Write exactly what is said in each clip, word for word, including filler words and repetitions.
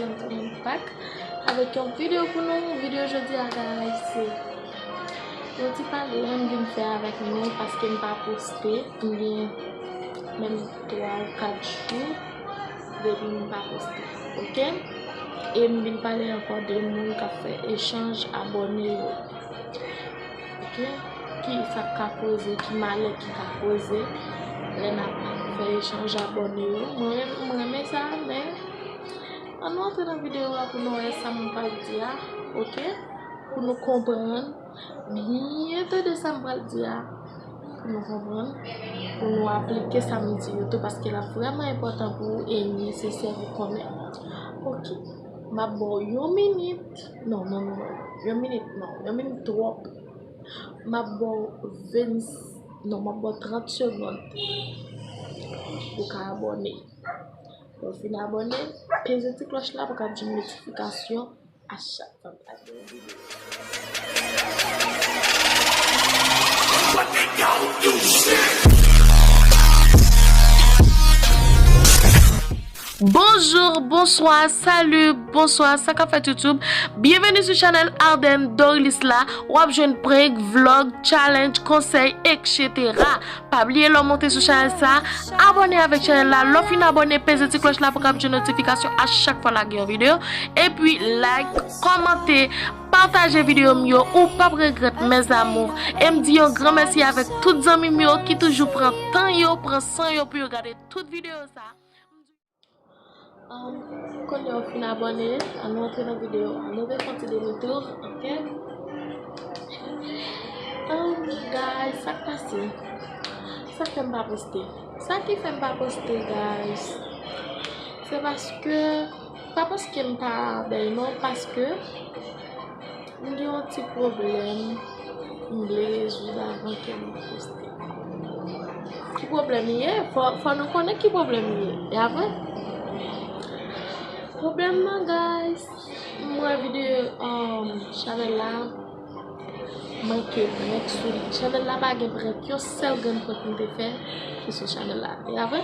Pak avèk yon videyo pou nou. Videyo jodi a, guys, se yon ti pale m vin fè avèk nou paske m pa poste. M gen menm twa ou kat jou depi m pa poste, oke? E m vin pale ankò de moun k ap fè echanj abòne yo. Oke? Ki sa k ka koze, ki malè ki ka koze lè n ap fè echanj abòne yo. Mwen, mwen renmen sa, men ann nou antre nan videyo a pou nou wè sa m pral di a, oke? Pou nou konprann, byen tande sa m pral di a, pou nou konprann, pou nou aplike sa m di yo tou, paske l ap vrèman enpòtan pou ou e nesesè pou konnen. Oke, m ap ba w yon minit, non, non, non, non, yon minit non, yon minit twòp. M ap ba w ven, non, m ap ba w trant segonn pou w ka abòne. Lè w fin abòne, peze ti klòch la pou w ka jwenn notifikasyon a chak fwa m lage yon videyo. Bonjou, bonswa, sali, bonswa, sa k ap fèt YouTube? Byenveni sou chanèl Arden Dorilis la. W ap jwenn prank, vlòg, challenge, konsèy, etsetera. Pa bliye lè w monte sou chanèl sa, abòne avèk chanèl la. Lè w fin abòne, peze ti klòch la pou w ka jwenn notifikasyon a chak fwa lage yon videyo. Epi like, kòmante, pataje videyo m yo, ou p ap regrèt, mes amours. E m di yon gran mèsi avèk tout zanmi m yo ki toujou pran tan yo, pran san yo pou yo gade tout videyo sa. Um, kounye a w fin abòne, ann nou antre nan videyo a. Nou te fè yon ti demi tour, oke? Um, guys, sa k pase? Sa k fè m pa poste? Sa ki fè m pa poste, guys? Se paske, pa paske m pa bèl, non, paske m gen yon ti pwoblèm m vle rezoud avan ke m poste. Ki pwoblèm li ye? Fò, fò nou konnen ki pwoblèm li ye. E apre? Pwoblèm nan, guys, m wè videyo, um, chanèl la manke prank sou li. Chanèl la pa gen prank. Yon sèl grenn prank m te fè ki sou chanèl la. E apre?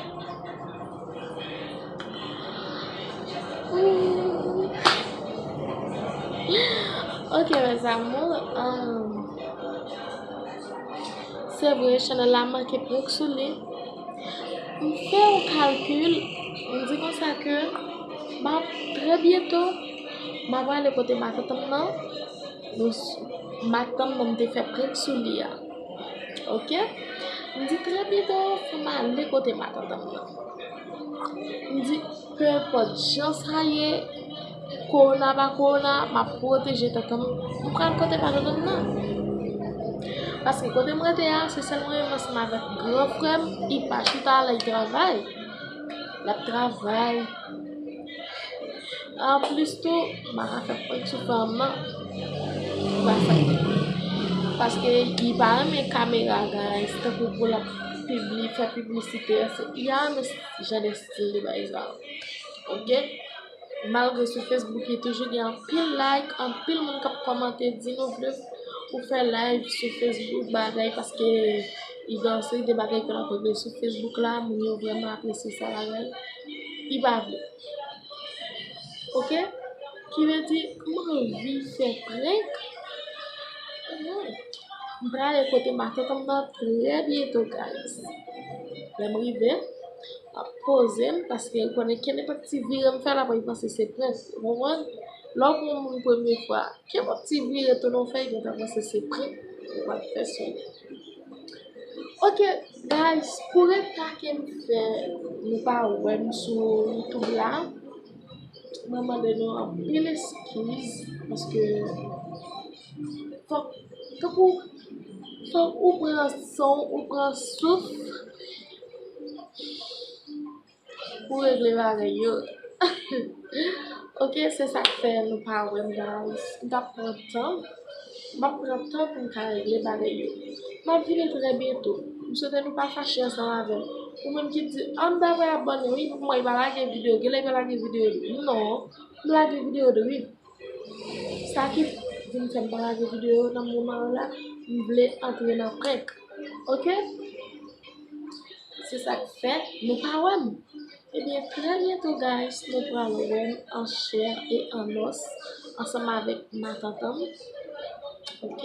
Hmm. Ok, mes amours, um, se vre, chanèl la manke prank sou li. M fè yon kalkil, m di konsa ke m ap, trè byento, m ap ale kote matant m nan. Nou s-, matant m nan, m te fè prank sou li a. Oke? M di trè byento, fò m ale kote matant m nan. M di, pe enpòt jan sa ye, kowona pa kowona, m ap pwoteje tèt m. M pral kote matant m nan. Paske kote m rete a, se sèl mwen menm ansanm avèk gran frè m, li pa chita la, li travay. L ap travay. Anplis tou, m pa ka fè prank sou frè m nan. Li pa fè. Paske li pa renmen kamera, guys. Tankou pou l ap pibli-, fè piblisite. Li pa renmen jan de stil de bagay sa yo. Oke? Malgre sou Facebook, li toujou gen anpil like, anpil moun k ap kòmante, di nou vle ou fè live sou Facebook, bagay, paske li gen yon seri de bagay ke l ap regle sou Facebook la, moun yo vrèman apresye sa bagay. Li pa vle. Oke? Ki vle di, m anvi fè prank. Mhm. M prale kote matant m nan trè byento, guys. Lè m rive, m ap poze m, paske l konnen kenenpòt ti vire m fè la, pou l panse se prank. Ou konprann? Lè w pran yon moun premye fwa, kenenpòt ti vire tounen w fè, li gentan panse se prank ou pral fè sou li. Oke, guys, pou reta ke m fè nou pa wè m sou YouTube la, mwen mande nou anpil eskiz, paske fòk, tankou, fòk ou pran san w, ou pran souf pou regle bagay yo. Oke, se sa k fè nou pa wè m, guys. M t ap pran tan. M ap pran tan pou m ka regle bagay yo. M ap vini trè byento. M swete nou pa fache ansanm avè m. Ou menm ki di, "A, m ta vle abòne, wi, pou mwen, li pa lage videyo. Genlè li pa lage videyo, wi." Non, m lage videyo, wi. Sa ki vin fè m pa lage videyo nan moman yo la, m vle antre nan prank. Oke? Se sa k fè nou pa wè m. Ebyen, trè byento, guys, nou pral wè m an chè e an os ansanm avèk matant an m. Ok?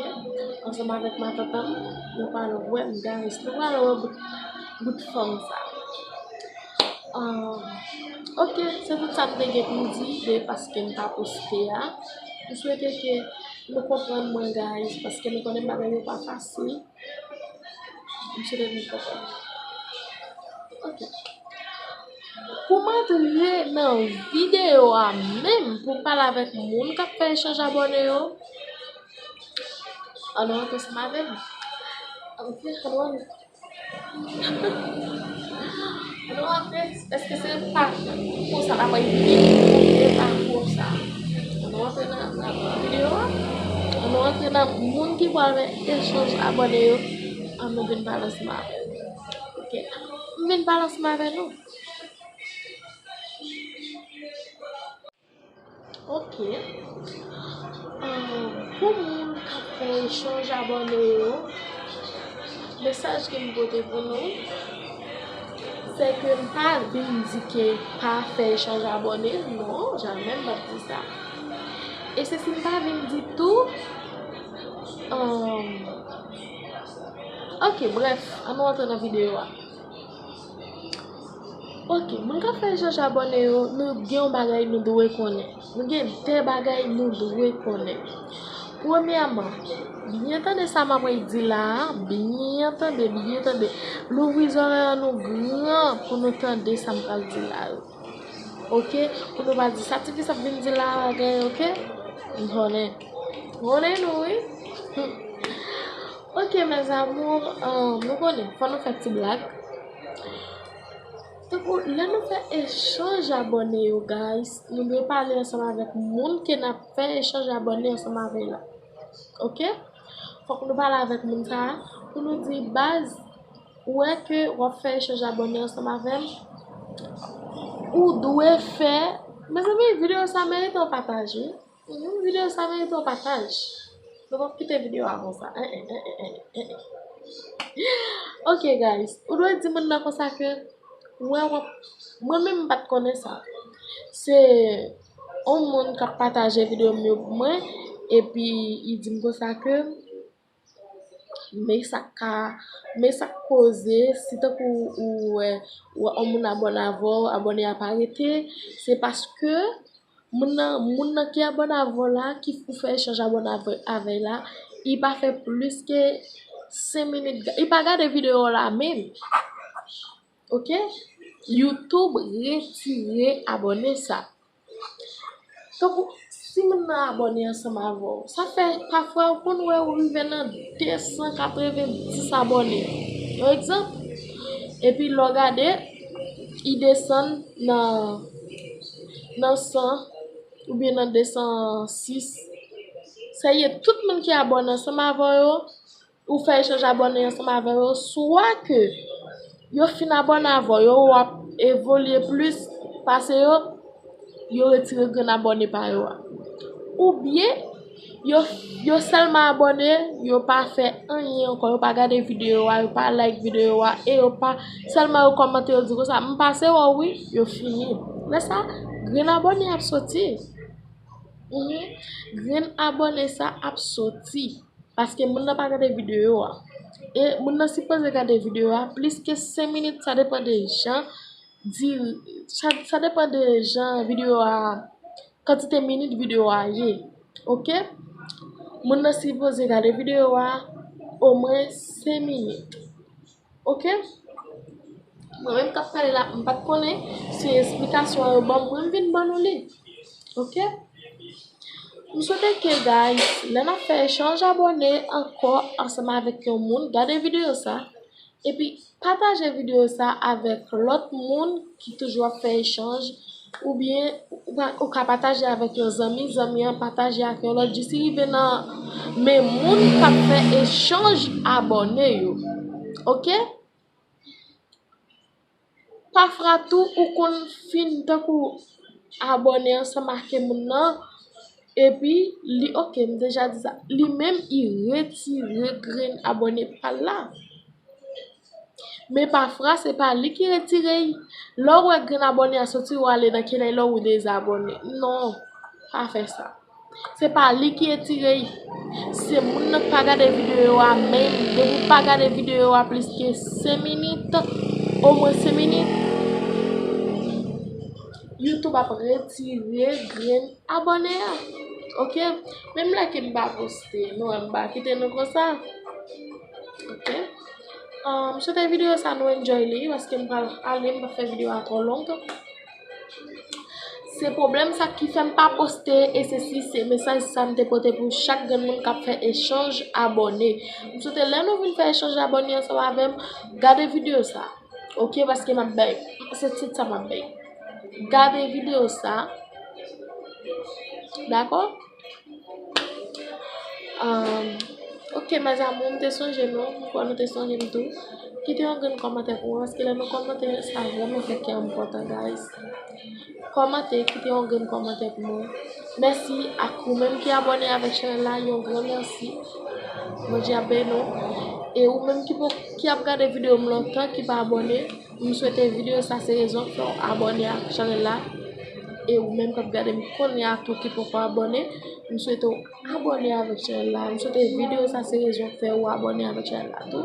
Ansanm avèk matant an m, nou pral wè m, guys. Nou pral wè bout, bout fanm sa. Ah, ok, se tout sa m te gen pou m di de paske m pa poste a. M swete ke nou konprann mwen, guys, paske nou konnen bagay yo pa fasil. M swete nou konprann. Ok. Pou m antre nan videyo a menm, pou m pale avèk moun k ap fè echanj abòne yo, ann nou antre ansanm avè m. Ok, ann nou antre. Ann nou antre, èske se pa konsa l ap rive? Se pa konsa. Ann nou antre nan, nan videyo a. Ann nou antre nan moun ki pral fè echanj abòne yo. Ann nou vin pale ansanm avè m. Ok. M vin pale ansanm avè nou. Ok. Ah, pou moun k ap fè echanj abòne yo, mesaj ke m pote pou nou, se ke m pa vin di ke pa fè echanj abòne, non, jamè m p ap di sa. E se si m pa vin di tou, ah, ok, brèf, ann nou antre nan videyo a. Ok, moun k ap fè echanj abòne yo, nou gen yon bagay nou dwe konnen. Nou gen de bagay nou dwe konnen. Premyèman, byen tande sa m ap di la a, byen tande, byen tande. Louvri zòrèy an nou gran pou nou tande sa m pral di la yo. Ok? Pou nou pa di sa tifi sa ap vin di la a, gen, ok? M konnen. M konnen nou, wi. Ok, mes amours, ah, nou konnen, fò nou fè ti blag. Tankou, lè nou fè echanj abòne yo, guys, nou dwe pale ansanm avèk moun ke n ap fè echanj abòne ansanm avè l la. Ok? Fòk nou pale avèk moun sa a pou nou di, baz, ou wè ke w ap fè echanj abòne ansanm avè m, ou dwe fè, mezanmi, videyo sa merite yon pataj, wi. Mhm, videyo sa merite yon pataj. Nou p ap kite videyo a konsa. Eh, eh, eh, eh, eh, eh, eh. Ok, guys. Ou dwe di moun nan konsa ke, wè, w ap, mwen menm, m pa t konnen sa. Se yon moun k ap pataje videyo m yo pou mwen, epi li di m konsa ke, men sa k ka, men sa k koze, si tankou ou wè, ou wè yon moun abòne avè w, abòne a pa rete, se paske moun nan, moun nan ki abòne avè w la, ki ou fè echanj abòne avè, avè l la, li pa fè plis ke senk minit, ga- li pa gade videyo w la menm. Ok? YouTube retire abòne sa. Tankou, si moun nan abòne ansanm avè w, sa fè pafwa ou konn wè ou rive nan de san katrevenndis abòne. Yon egzanp, epi lè w gade, li desann nan, nan san oubyen nan de san sis. Sèye, tout moun ki abòne ansanm avè w yo, ou fè echanj abòne ansanm avè yo, swa ke yo fin abòne avè w, yo wè w ap evolye plis pase yo, yo retire grenn abòne pa yo a. Oubyen, yo, yo sèlman abòne, yo pa fè anyen ankò, yo pa gade videyo a, yo pa like videyo a, e yo pa, sèlman yo kòmante, yo di konsa, "M pase wè w wi," yo fini. Lè sa, grenn abòne ap soti. Mhm. Grenn abòne sa ap soti. Paske moun nan pa gade videyo a. E moun nan sipoze gade videyo a plis ke senk minit, sa depann de jan di, sa, sa depann de jan videyo a, kantite minit videyo a ye. Ok? Moun nan sipoze gade videyo a omwen senk minit. Ok? Mwen menm k ap pale la, m pa t konnen, se esplikasyon yo ban m, mwen m vin ban nou li. Ok? M swete ke, guys, lè n ap fè echanj abòne ankò ansanm avèk yon moun, gade videyo sa, epi pataje videyo sa avèk lòt moun ki toujou ap fè echanj, oubyen ou ka, ou ka pataje avèk yon zanmi, zanmi an pataje ak yon lòt, jis li rive nan men moun k ap fè echanj abòne yo. Ok? Pafwa tou, ou konn fin tankou abòne ansanm ak moun nan, epi li, ok, m deja di sa, li menm, li retire grenn abòne pa l la. Men pafwa, se pa li ki retire l. Lè w wè grenn abòne a soti, w ale nan kenèy lè w dezabòne. Non, pa fè sa. Se pa li ki retire l. Se moun nan k pa gade videyo a menm. Depi w pa gade videyo a plis ke senk minit, omwen senk minit, YouTube ap retire grenn abòne a. Oke? Menm lè ke m pa poste, nou wè m pa kite nou konsa. Oke? Um, m swete videyo sa nou enjoy li, paske m pral ale, m pa fè videyo a twò long. Se pwoblèm sa ki fè m pa poste, e se si se mesaj sa m te pote pou chak grenn moun k ap fè echanj abòne. M swete lè nou vin fè echanj abòne ansanm avè m, gade videyo sa. Oke, paske m ap bay, se tit sa m ap bay. Gade videyo sa. Dakò? Um, ok, mes amours, m te sonje nou, m kwè nou te sonje m tou. Kite yon grenn kòmantè pou mwen, paske lè nou kòmante, sa vrèman fè kè m kontan, guys. Kòmante, kite yon grenn kòmantè pou mwen. Mèsi ak ou menm ki abòne avèk chanèl la, yon gran mèsi. Bondye ap beni w. E ou menm ki, ki ap gade videyo m lontan, ki pa abòne, m swete videyo sa se rezon k fè w abòne ak chanèl la. E ou menm k ap gade m kounye a tou ki poko abòne, m swete w abòne avèk chanèl la. M swete videyo sa se rezon k fè ou abòne avèk chanèl la tou.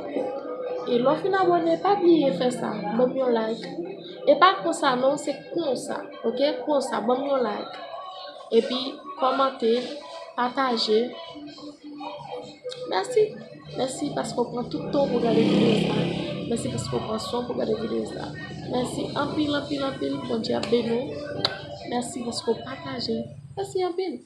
E lè w fin abòne, pa bliye fè sa, ban m yon like. E pa konsa non, se konsa, oke? Konsa, ban m yon like. Epi, kòmante, pataje. Mèsi. Mèsi paske w pran tout tan w pou gade videyo sa. Mèsi paske w pran swen w pou gade videyo sa. Mèsi anpil, anpil, anpil. Bondye ap beni w. Mèsi paske w pataje. Mèsi anpil.